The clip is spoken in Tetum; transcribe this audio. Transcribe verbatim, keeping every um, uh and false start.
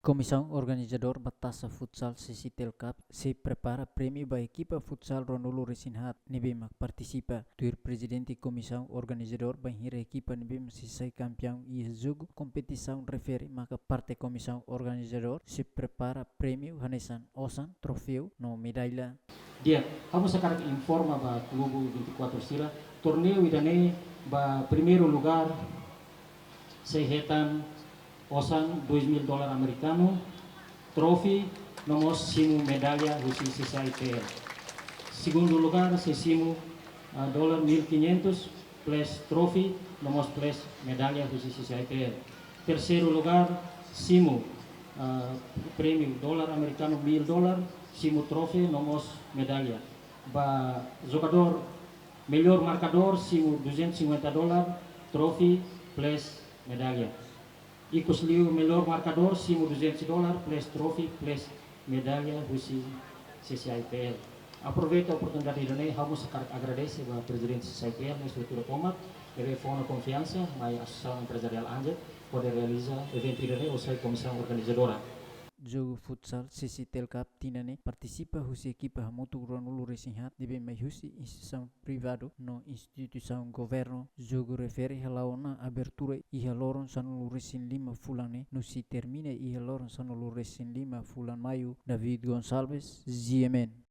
Komisaun organizadór ba Taça Futsal CCTL Cup sei prepara prémiu ba ekipa futsal ruanulu-resin-haat ne'ebé mak partisipa. Tuir Prezidente Komisaun Organizadór, bainhira ekipa ne'ebé mak sei sai kampiaun iha jogu kompetisaun refere, maka parte komisaun organizadór sei prepara prémiu hanesan osan, troféu no medalla. Di'ak, ha'u mós hakarak informa ba klube vinte e quatro sira, torneiu ida-ne'e ba primeiru lugar sei hetan osan dois mil dolar amerikanu, trofe, no mós simu medalla husi CCIPL. Segundu lugar sei simu, ah, dolar mil e quinhentos plus trofe, no mós plus medalla husi CCIPL. Terseiru lugar simu, ah, prémiu dolar amerikanu mil dolar, simu trofe, no mós medalla. Ba jogadór, mellór markadór simu duzentos e cinquenta dolar, trofe plus medalla. Ikusliu mellór markadór simu duzentos dolar plus trofe plus medalla husi CCIPL. Aproveita oportunidade ida-ne'e, ha'u mós hakarak agradese ba Prezidente CCIPL no estrutura tomak, ne'ebé fó ona konfiansa mai Asosiasaun Emprezariál ANJEP hodi realiza eventu ida-ne'e, ou seja, komisaun organizadora. Jogu futsal CCTL Cup tinan ne'e partisipa husi ekipa hamutuk ruanulu-resin-haat ne'ebé mai husi instituisaun privadu no instituisaun governu. Jogu refere hala'o ona abertura iha loron sanulu-resin-lima fulan ne'e, no sei termina iha loron sanulu-resin-lima fulan maiu. David Gonçalves, GMN.